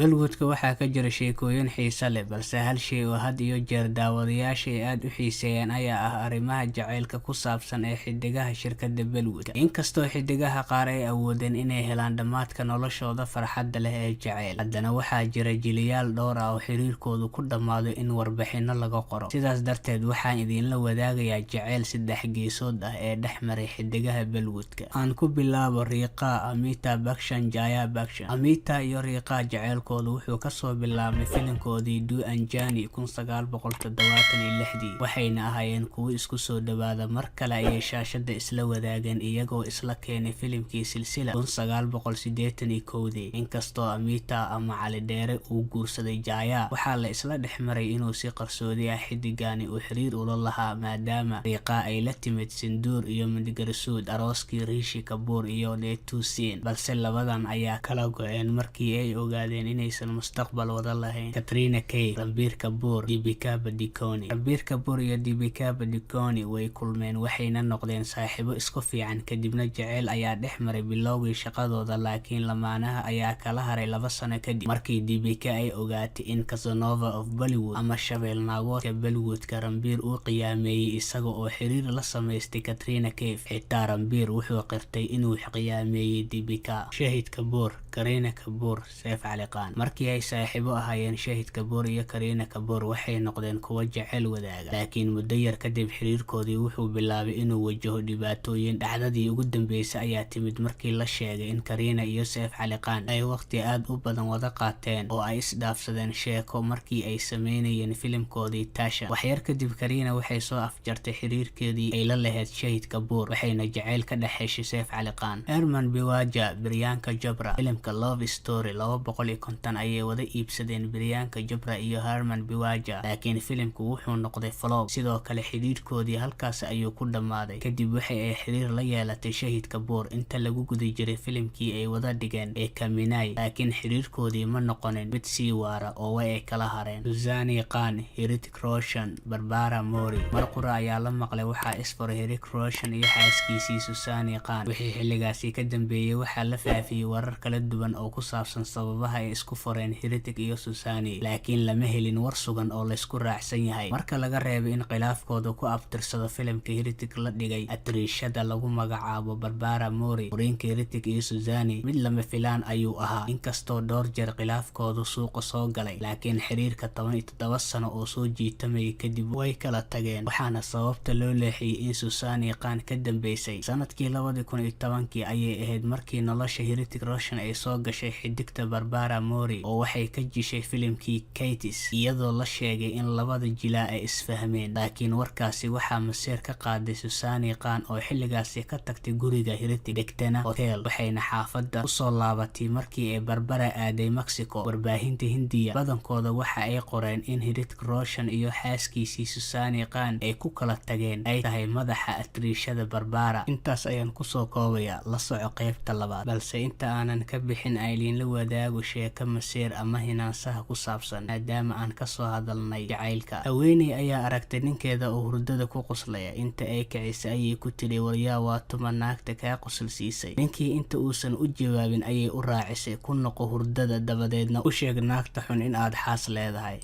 Bollywoodka waxaa ka jira sheekooyin xiiso leh, balse hal shay oo had iyo jeer daawadayaasha ay aad u xiiseeyaan ayaa ah arrimaha jacaylka ku saabsan ee xiddigaha shirkadda Bollywood. Inkastoo xiddigaha qaar ay awoodeen inay helaan dhammaadka noloshooda farxadda leh ee jacayl, haddana waxaa jira jiilayaal dhowr ah oo xiriirkoodu ku dhammaado in warbixinno laga qoro. Sidaas darteed, waxaan idinla wadaagayaa jacayl saddex geesood ah ee dhex maray xiddigaha Bollywoodka. Aan ku bilaabo Rekha, Amitabh Bachchan, Jaya Bachchan. Amitabh iyo Rekha jacaylkoodu wuxuu kasoo bilaabmay filimkoodii Do Anjaani 1976dii, waxayna ahaayeen kuwo isku soo dhawaada. Mar kale ayay shaashadda isla wadaageen iyagoo isla keenay filimkii Silsila 1981dii. Inkastoo Amitabh ama Cali Dheere uu guursaday Jaya, waxaa la isla dhex maray inuu si qarsoodi ah xiddigani uu xiriir ula lahaa, maadaama Rekha ay la timid sinduur iyo mangalsutra arooskii Rishi Kapoor iyo Neetu Singh, balse labadan ayaa kala go'een markii ay ogaadeen inaysan mustaqbal wada lahayn. Katrina Kaif, Ranbir Kapoor, Deepika Padukone. Ranbir Kapoor iyo Deepika Padukone way kulmeen, waxayna noqdeen saaxiibo isku fiican, kadibna jacayl ayaa dhex maray bilowgii shaqadooda, laakiin lamaanaha ayaa kala haray 2 sano kadib markii Deepika ay ogaatay in Casanova of Bollywood ama shabeel naagoodka Bollywoodka Ranbir uu qiyaameeyay isaga oo xiriir la samaystay Katrina Kaif. Xitaa Ranbir wuxuu qirtay inuu qiyaameeyay Deepika. Shahid Kapoor, Kareena Kapoor, Saif Ali Khan. Markii ay saaxiibo ahaayeen, Shahid Kapoor iyo Kareena Kapoor waxay noqdeen kuwo jacayl wadaaga, laakiin muddo yar kadib xiriirkoodii wuxuu bilaabay inuu wajaho dhibaatooyin. Dhacdadii ugu dambeysay ayaa timid markii la sheegay in Kareena iyo Saif Ali Khan ay waqti aad u badan wada qaateen oo ay isdhaafsadeen sheeko markii ay sameynayeen filimkoodii Tashan. Waxyar kadib, Kareena waxay soo afjartay xiriirkeedii ay la lahayd Shahid Kapoor, waxayna jacayl ka dhex heshay Saif Ali Khan. Herman Baweja, Priyanka Chopra. Filimka Love Story 250 ayay wada iibsadeen Priyanka Chopra iyo Harman Baweja, laakiin filimku wuxuu noqday flop. Sidoo kale xidhiidhkoodii halkaas ayuu ku dhammaaday. Kadib waxa ay xiriir la yeelatay Shahid Kapoor inta lagu guda jiray filimkii ay wada dhigeen ee Kaminey, laakiin xiriirkoodii ma noqonin mid sii waara oo way ay kala hareen. Sussanne Khan, Hrithik Roshan, Barbara Mori. Mar qura ayaa la maqlay waxaa isfuray Hrithik Roshan iyo xaaskiisii Sussanne Khan. Wixii xilligaasi ka dambeeyay, waxaa la faafiyey warar kala duwan oo ku saabsan sababaha ay isku fureen Hrithik iyo Sussanne, laakiin lama helin war sugan oo laysku raacsan yahay, marka laga reebo in khilaafkooda ku abtirsado filimka Hrithik la dhigay atriishada lagu magacaabo Barbara Mori. Furiinka Hrithik iyo Sussanne mid lama filaan ayuu ahaa, inkastoo dhowr jeer khilaafkoodu suuqa soo galay, laakiin xiriirka 17 sano oo soo jiitamayay kadib way kala tageen, waxaana sababta loo leexiyey in Sussanne Khan ka dambeysay. Sanadkii 2010kii ayay ahayd markii nolosha Hrithik Roshan ay soo gashay xidigta Barbara Mori, oo waxay ka jishay filimkii Kites, iyadoo la sheegay in labada jilaa ay isfahmeen, laakiin warkaasi waxaa maseer ka qaaday Sussanne Khan oo xilligaasi ka tagtay guriga Hrithik, degtana hotel, waxayna xaafadda usoo laabatay markii ay Barbara aaday Mexico. Warbaahinta Hindiya badankooda waxa ay qoreen in Hrithik Roshan iyo xaaskiisii Sussanne Khan ay ku kala tageen ay tahay madaxa atriishada Barbara. Intaas ayaan kusoo koobayaa. La soco qeybta labaad, balse inta aanan ka bixin ayliinla wadaago sheeko maseer ama hinaasaha ku saabsan, maadaama aan kasoo hadalnay jacaylka. Haweeney ayaa aragtay ninkeeda oo hurdada ku qoslaya. Inta ay kicisay ayay ku tidhi, "Waryaa, waa tuma naagta kaa qosol siisay?" Ninkii inta uusan u jawaabin ayay u raacisay, "Ku noqo hurdada, dabadeedna u sheeg naagta xun in aad xaas leedahay."